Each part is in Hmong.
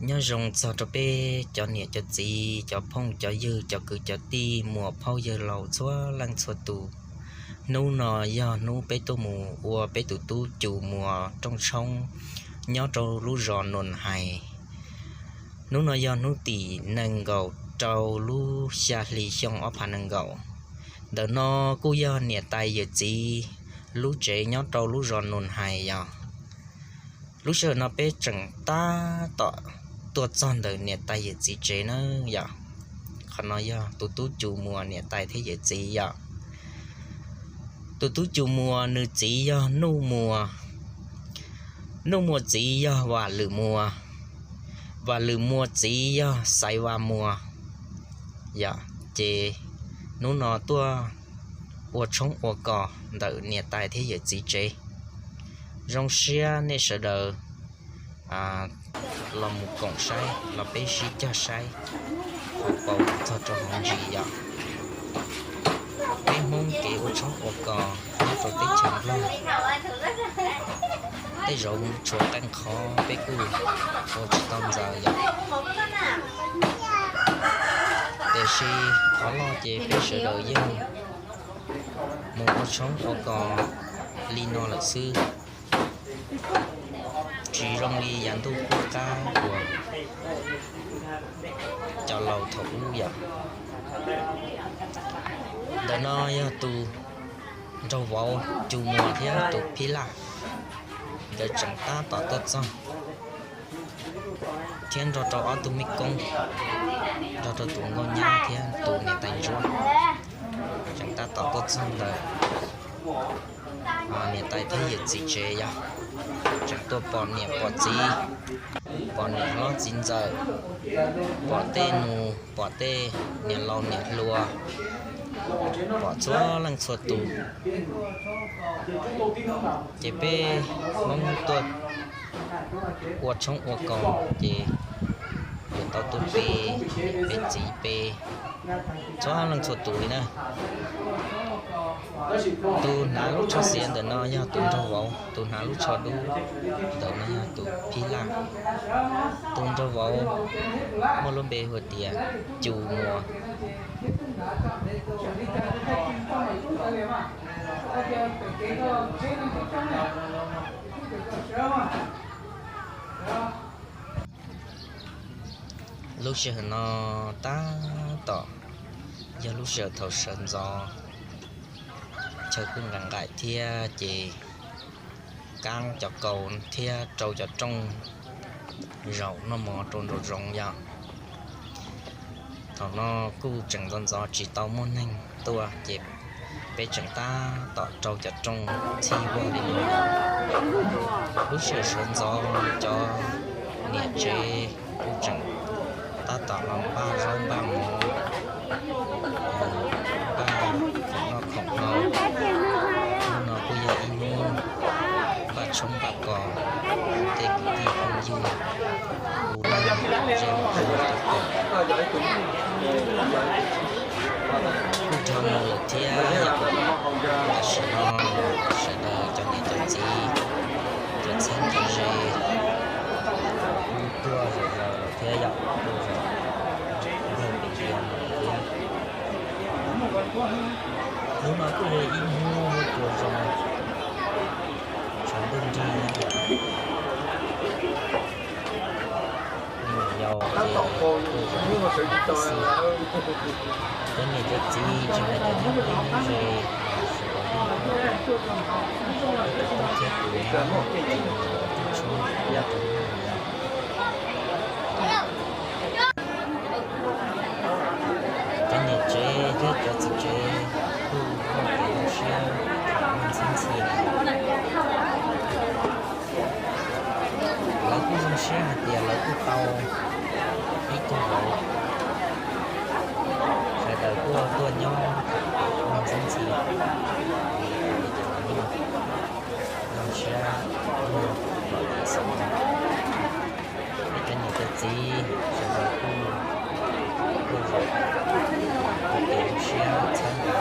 Nyob zoo txog rau peb cov niam cov txiv, cov phooj cov ywg, cov kwv cov tij, muam phauj yawg laus txhua leej txhua tus. Hnub no yog hnub peb tuaj mus ua peb tus tub Cu Muas rooj tshoob nyob rau lub zos Nus Hais. Hnub no yog hnub tim nees nkaum rau lub xya hli xyoo ob phav nees nkaum. Ntawm no kuj yog niam tais yawm txiv lub tsev nyob rau lub zos Nus Hais yog. Lub sij hawm no peb tseem tab tom tuaj txog ntawm niam tais yawm txiv tsev na yom. Qhov no yog tus tub Cu Muas niam tais thiab yawm txiv yom. Tus tub Cu Muas nws txiv yog Nuj Muas, Nuj Muas txiv yog Vam Lwm Muas, Vam Lwm Muas txiv yog Xaiv Vas Muas yom. Ces hnub no tuaj ua tshoob ua kos ntawm niam tais thiab yawm txiv tsev. Zoo siab nej sawv daws los mus koom saib, los peb sib cog saib hauv paus txog rau hauv ntsis yom. Peb Hmoob kev ua tshoob ua kos nyob rau teb chaws Nplog, tej zaum tshuav qee qhov peb kuj ua tsis tau ntxaws yom. Tiam sis qhov loj ces peb sawv daws yeej mus ua tshoob ua kos li no lawm xwb, tsis zoo li yav ntuj qub qab uas cov laus thaum ub yom. Ntawm no yog tus nraug vauv Cu Muas thiab tus phib laj, nkawd tseem tab tom tuaj txog thiab nrog rau ob tug mej koob, nrog rau tus nkauj nyab thiab tus niam tais ntsuab, tseem tab tom tuaj txog ntawm niam tais thiab yawm txiv tsev yom. Tseem tuaj pom niam pom txiv, pom niam hlob txiv ntxawm, pom tej nus pom tej niam laus niam hluas, pom txhua leej txhua tus. Ces peb Hmoob tuaj ua tshoob ua kos ces yuav tau tuaj pe niam pe txiv pe txhua leej txhua tus li na. Tus hnav lub tsho xiav ntawm no yog tus nraug vauv, tus hnav lub tsho dub ntawm no yog tus phib laj. Tus nraug vauv muaj lub npe hu tias Cu Muas. Lub sij hawm no tab tom yog lub sij hawm thaum sawv ntxov, chaw kuj nqaim nqaim thiab ces kab cov kaus thiab rau cov rooj zaum noj mov rau nraum zoov yom. Thaum no kuj tseem ntxov ntxov tsis tau muaj neeg tuaj ces peb tseem tab tom rau cov rooj txhij vog li no. Lub sij hawm sawv ntxov cov niam tsev kuj tseem tab tom los npaj zaub npaj mov, npaj khoom noj khoom haus. Hnub no kuj yog ib hnub npaj tshoob npaj kos, tej kwv tij phooj ywg kuj laj ze mus ua tau kom kuj dhau mus lawm thiab yom. Tam sim no sawv daws cov niam cov txiv, cov txheeb cov ze kuj tuaj zom zaws lawm thiab yom, tuaj zom zaws pem tiaj no lawm thiab. Hnub no kuj yog ib hnub muaj tsuas zoo, tshav ntuj nrig yom. Me nyuam yaus ces tuaj zom zaws xwb. Cov niam cov txiv tsis hais cov nyob deb nyob ze, sawv daws yeej tuaj, tus tub thiab tus nyab tseem ua tshoob nyob rau hnub no yom. Cov niam tsev thiab cov txiv tsev kuj muaj kev zoo siab, muaj ntxhab ntxhi. Lawv kuj zoo siab hais tias lawv kuj tau ib tug vauv, sawv daws kuj tuaj nyob muaj ntxhab ntxhi, vim li cas los yeej zoo siab muaj lom zem xwb. Peb cov niam cov txiv sawv daws kuj tuaj zom zaws, ua kev zoo siab txhawb nqa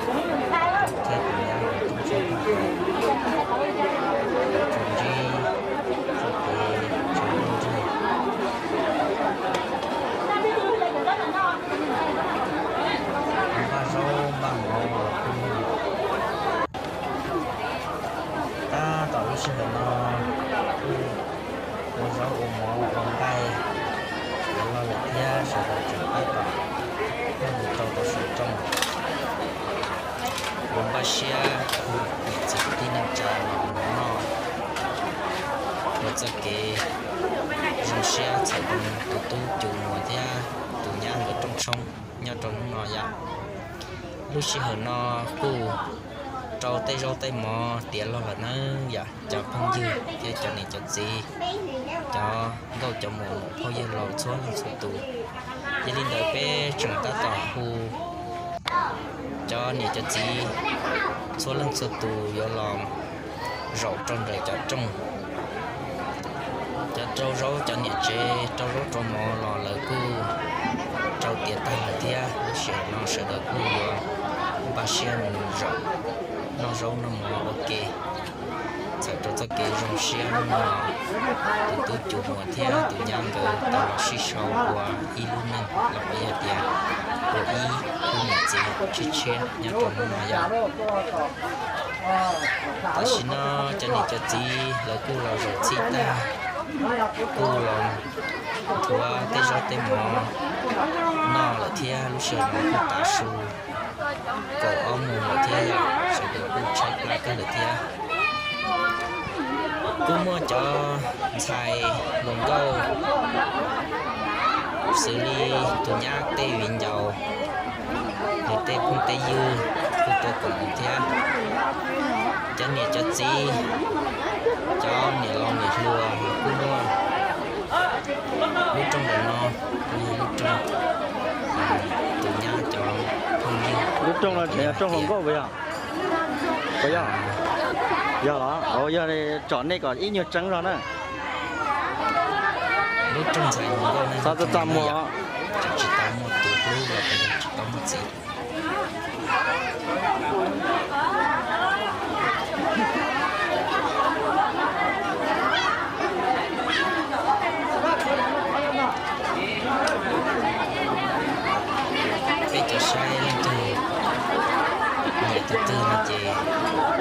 tus tub thiab tus nyab nkawd rooj tshoob rooj kos, tsuas ntsib txoj kev tshav ntuj nrig, Ua mov ua nqaij los loj lawm thiab, sawv daws tseem tab tom noj mus rau rau saum rooj, ua npaj siab hu niam txiv kwv tij neej tsa los mus noj rau txoj kev zoo siab txhawm rau tus tub Cus Muas thiab tus nyab nkawd rooj tshoob nyob rau hnub no yom. Lub sij hawm no kuj rau tej zaub tej mov tiav log lawm nawb yom, cov phooj ywg thiab cov niam cov txiv, cov nkauj cov muam, muam phauj yawg laus txhua leej txhua tus. Yog li ntawd peb tseem tab tom hu cov niam cov txiv txhua leej txhua tus yuav los zaum rau ntawm cov rooj. Cov rau zaub, cov niam tsev rau zaub rau mov los lawv kuj rau tiav tag lawm thiab. Lub sij hawm no sawv daws kuj yuav npaj siab mus zaum noj zaub noj mov ua ke, txhawm rau txoj kev zoo siab hnub no tus tub Cus Muas thiab tus nyab nkawd tau los sib sau ua ib lub neej los yog tias ua ib khub niam txiv tshiab tshiab nyob rau hnub no yom. Tam sim no cov niam cov txiv lawv kuj los zaum txhij tag, kuj los nthuav tej zaub tej mov noj lawm thiab. Lub sij hawm no kuj tav su kaum ob moos lawm thiab yom, sawv daws kuj tshaib plab kawg lawm thiab. Kuj muaj cov ntxhais hluas nkauj xws li tus nyab tej viv ncaus, nws tej phooj tej ywg kuj tuaj koom mus thiab. Cov niam cov txiv, cov niam laus niam hluas kuj muaj. Lub rooj ntawm no kuj yog lub rooj tus nyab cov phooj ywg. Lub rooj no tseem yog rooj hluas nkauj puas yog? Puas yog? Yog los? Yog li tsom nej kom ib nyuag tseeb zog na. Lub rooj ntxhais hluas nkauj no txaj muag, tsis tau muaj tus hlub los yog tsis tau muaj txiv. Peb cov saib leej twg nyiam tus twg no ces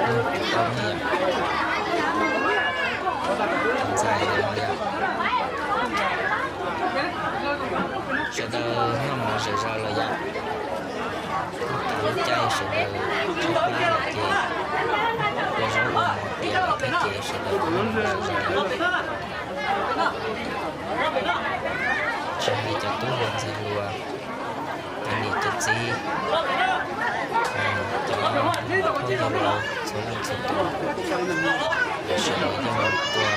nug tau ne yom. Tus ntxhais no yom. Sawv daws noj mov zom zaws lawm yom. Kuj tas lub caij sawv daws tshaib plab lawm ces ua zaub ua mov tiav lawm thiab ces sawv daws kuj noj mov zom zaws lawm. Tsis hais cov tub hluas ntxhais hluas, cov niam cov txiv, cov phooj ywg laus txhua leej txhua tus, sawv daws yeej mus tua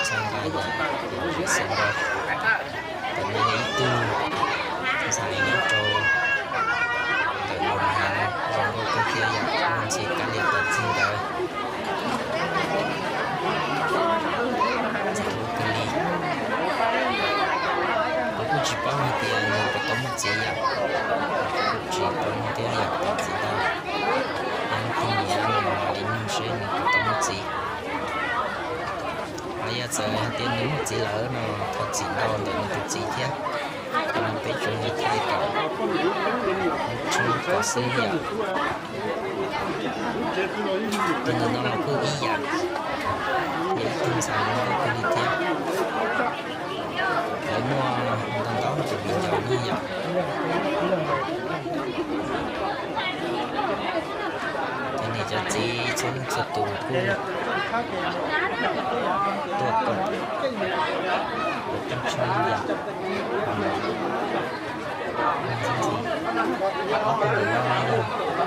txhawb nqa yom, xav nqa. Ntawm no yog ib tug ntxhais nyob rau ntawm Loos Heev, zoo nkauj kawg thiab yom, ntxim kab liam tau txij nkawm. Ntxim hlub kawg li. Kuv kuj tsis paub hais tias nws puas tau muaj txiv yom, kuj tsis paub thiab yom, tau txiv ntau. Yog leej twg nyiam no mam li nug seb nws puas tau muaj txiv. Hos yog txawm hais tias nws muaj txiv lawm no thov txim ntau ntawm nws tus txiv thiab. Qhov no peb tsuas yog thaij kom tshoob kom xwb yom. Tus ntawm no los kuj ib yam, yog ib tug ntxhais zoo nkauj kawg li thiab. Lawv muaj ntau ntau tus viv ncaus ne yom. Cov niam cov txiv txhua leej txhua tus kuj tuaj koom, kuj tshoob yom. Ob tug ntawm no yog tus tub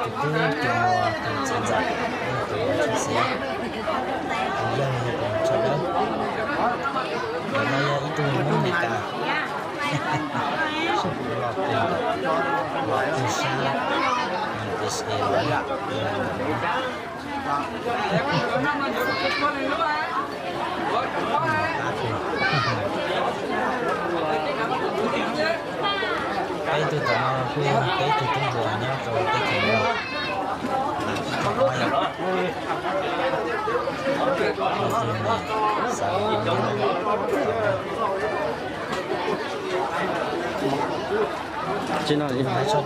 Cus Muas, tus txiv Ntxawm, tus tshoob xis, tus yawg yog tus tshoob dawb. Ntawm no yog ib tug Hmoob Amelikas, los puag, los puag sab U S A los. Peb tug tom no kuj yog peb tug tub hluas nyob rau teb chaws no. Tsis no, ib tug txiv ntxawm.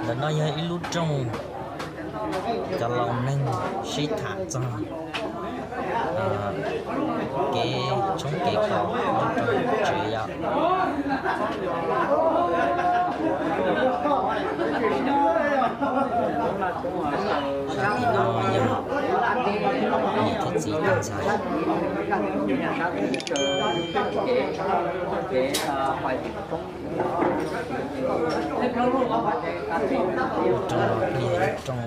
Ntawm no yog ib lub rooj cov laus neeg sib tham txog kev tshoob kev kos lub rooj tsev yom. Sab tim no yog niam thiab txiv tag ntxhais. Rooj no kuj yog ib rooj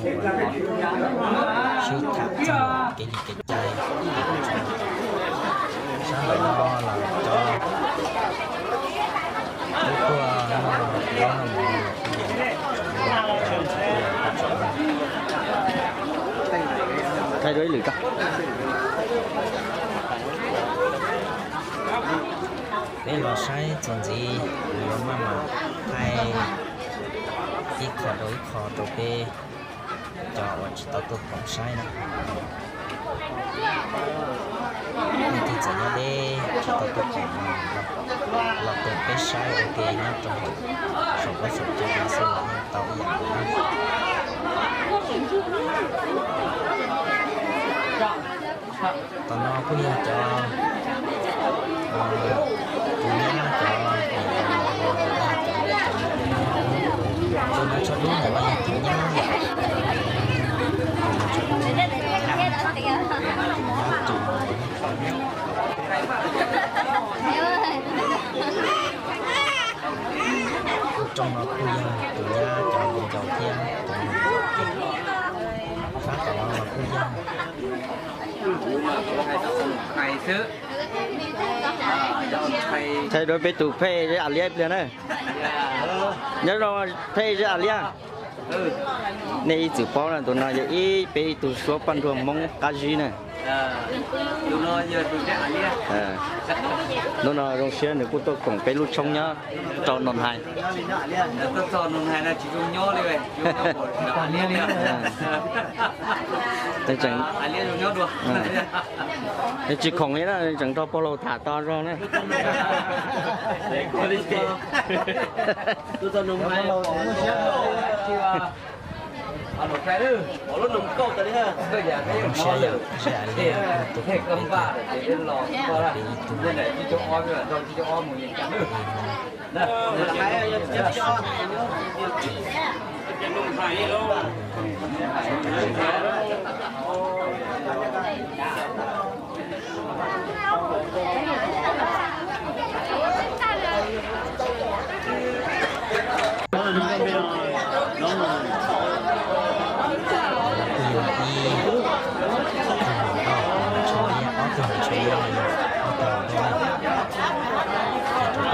uas sib tham txog kev li kev cai. Sab ntawm no los cov tub tuaj noj zaub noj mov los kuj yog thaij dua ib lwm ko. Peb los saib txuas ntxiv, los maj mam thaij ib qho rau ib qho rau peb cov uas tsis tau tuaj koom saib na. Leej twg txawm nyob deb tsis tau tuaj koom no los koom peb saib ua ke nyob rau hauv saum huab saum cua no xwb los yeej tau ib yam nkaus na. Tom no kuj yog cov tus nyab cov, tus no tsho dub ntawm no yog tus nyab yom. Rooj no kuj yog tus nyab cov viv ncaus thiab tus nus. Sab tom no los kuj yog. Thaij dua peb tus phej zeb a liab ib pliag na. Nyob zoo phej zeb a liab. Nej ib txwm paub na, tus no yog ib peb ib tug suab paj nruag Hmoob qab zib na. Hnub no zoo siab nws kuj tuaj koom peb lub tshoob nyob rau Noo Hais. Tseem, tsis khoom li na, tseem nrog pog laus tham to zog na.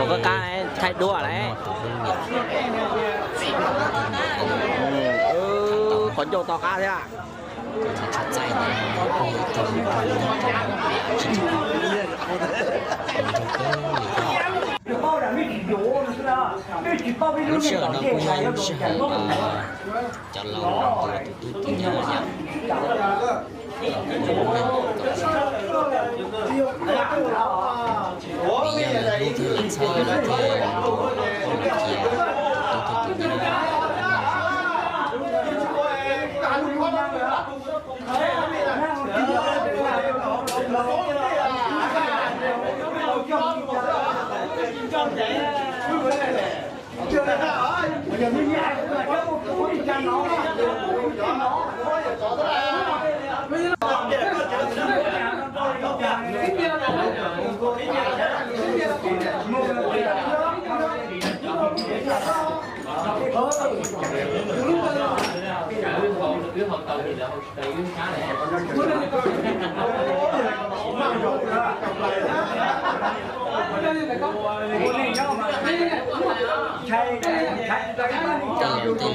Ua koj qab thaij duab lawm. Qhov ncauj to qab thiab. Lub sij hawm no kuj yog lub sij hawm cov laus tus tub tus nyab yom. Vim yog lawv hlub thiab lawv txhawj lawv thiaj cia tus tub thiab tus nyab. Tej lus tej lus ntuas yog tus nyab, tej lus tej kis ces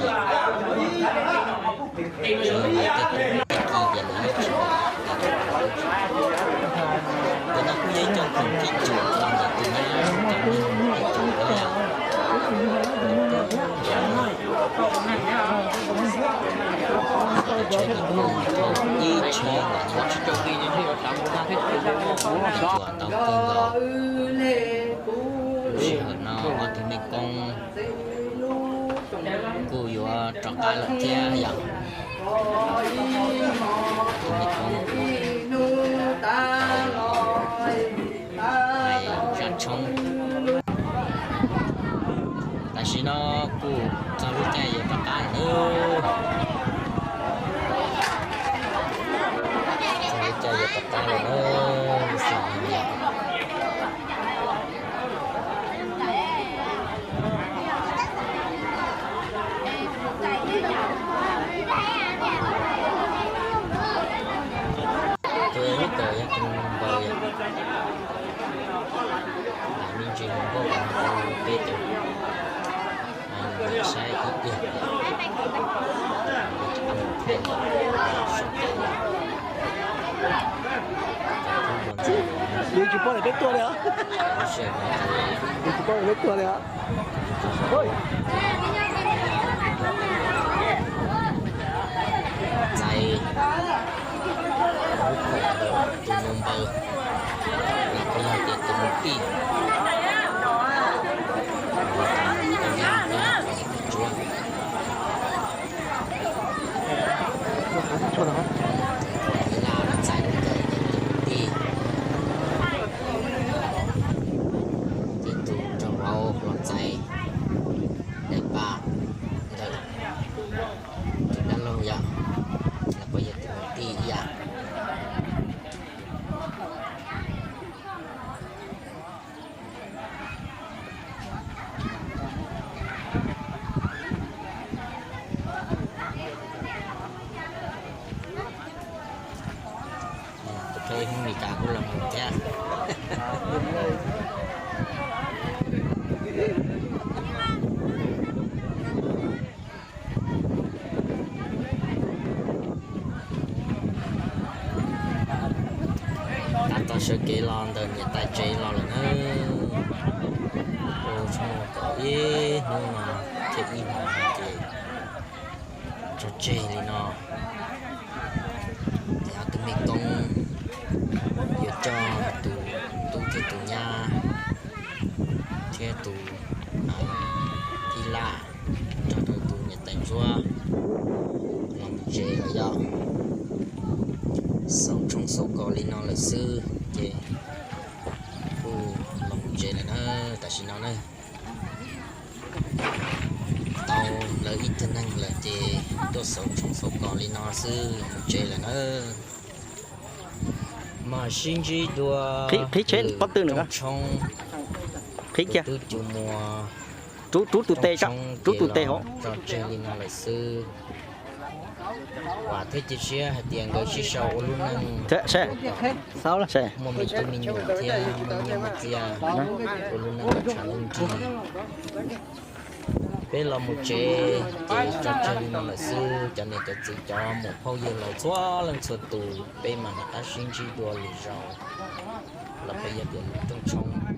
lawv yeej tsis ntuas. Ntawm no kuj yog ib co khoom phim nyuj los ntawm tus nyab cov neeg phim nyuj na yom. Tsheb ntawd kuj mus thauj ib tsheb ntawm no tsis tau, cua ntau kawg nkaus. Lub sij hawm no ob tug mej koob kuj yuav rov qab lawm thiab yom. Ob tug mej koob kuj tau hais zaj tshoob. Tam sim no kuj txog lub caij yuav rov qab lawm nawb. Txog lub caij yuav rov qab lawm nawb. Tus lub kawm yog tus npawg yom. Lam me ntsis mus nkauj kom tau peb tus saib ib pliag. Yus tsis paub tias peb tuaj li os. Yus tsis paub tias peb tuaj li os. Txais lub khaum ntawm tus nus npaws, los puas yog tias tus nus tij. Ntsuab, tus nus tij, thiab tus nraug vauv los txais daim pam ntawm tus dab laug yom, los puas yog tus nus tij ib yam. Tus koj ib hnub Mes Kas kuj los mus thiab. Tab tom sawv kev los ntawm niam tais tsev los lawm nawb. Ua tshoob kaum ib hnub no thiab ib hmos no ces tso tseg li no. Ces ob tug mej koob yuav coj tus tub thiab tus nyab thiab tus tij laj nrog rau tus niam tais ntsuab los mus tsev lawm yom. Xaus tshoob xaus kos li no lawm xwb ces kuj los mus tsev lawm na, tam sim no na. Tau lawv ib tug neeg lawm ces tuaj xaus tshoob xaus kos li no xwb mus tsev lawm na. Mam sib ntsib dua qhib tsheb pob tw nws tshoob, qhib kiag, tub cus muas, rub tus tes, rub tus tes hauv, tso tseg li no lawm xwb. Vam thiab cia siab hais tias nkawd sib sau ua lub neej, muaj me tub me nyuam thiab muaj nyiaj muaj txiaj, ua lub neej tshaj leej nrig. Peb los mus tsev ces tso tseg li no lawm xwb, cov niam cov txiv cov muam phauj yawg laus txhua leej txhua tus, peb mam rov qab sib ntsib dua lwm zaus los peb yog tias lwm rooj tshoob.